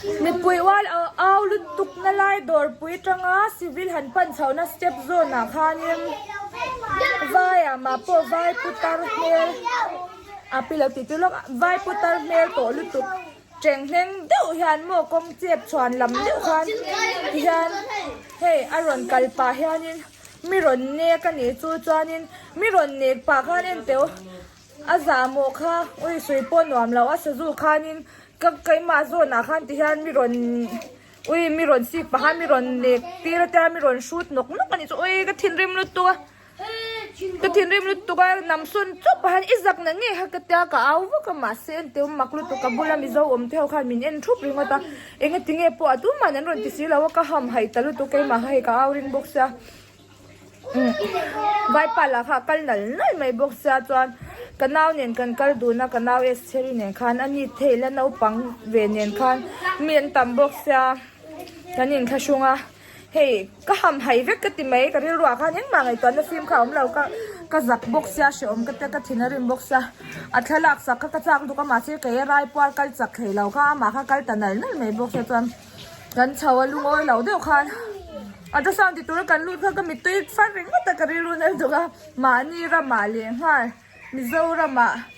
Mipui ual au lutuk na lai dawrpui tanga civil han pan chhohna step zawn ah khanin vai ah mah pawh vai putar hmel a pi lo tih chu lawk vai putar hmel tawh lutuk tenghneng deuh hian maw kawng chep chhuan lam deuh khan tihian hei a rawn kal pah hianin mi rawn nek a nih chu chuanin mi rawn nek pah khan en teh u. A zahmawh kha ui sawi pawh nuam lo a sazu khanin ka keimah zawnah khan ti hian mi rawn ui mi rawn sik pah a mi rawn nek tir a tia mi rawn hrut nawk nawk a nih chu ui ka thinrim lutuk a ka thinrim lutuk a nam sawn chawp pah hian i zak na nge kha ka tia ka au vak a mahse en teu mak lutuk ka bula mizo awm te ho khan min en thup ringawt a engati nge pawh a tumah an rawn ti si lo a ka hamhaih ta lutuk keimah kha hei ka au ring bawk sia. Vaipa lah kha a kal nal nal mai bawk sia chuan ka nau nen kan kal dun a ka nau Estheri nen khan a ni thei la naupang ve nen khan mi an tam bawk sia kan inthlahrung a hei ka hamhaih vek ka ti mai ka rilru ah khan engmah ngaihtuahna fim kha a awm lo ka ka zak bawk sia hrehawm ka tia ka thin a rim bawk sia a thlalak sak kha ka chak lutuk a mahse kei a raipuar kal chak thei lo kha amah kha kal ta nal nal mai bawk sia chuan. Kan chho a lungawi lo deuh khan ultrasound ti tura kan lut kha ka mittui far ringawt a ka rilru nel deuh a mahni ramah leh nghal Mizoramah.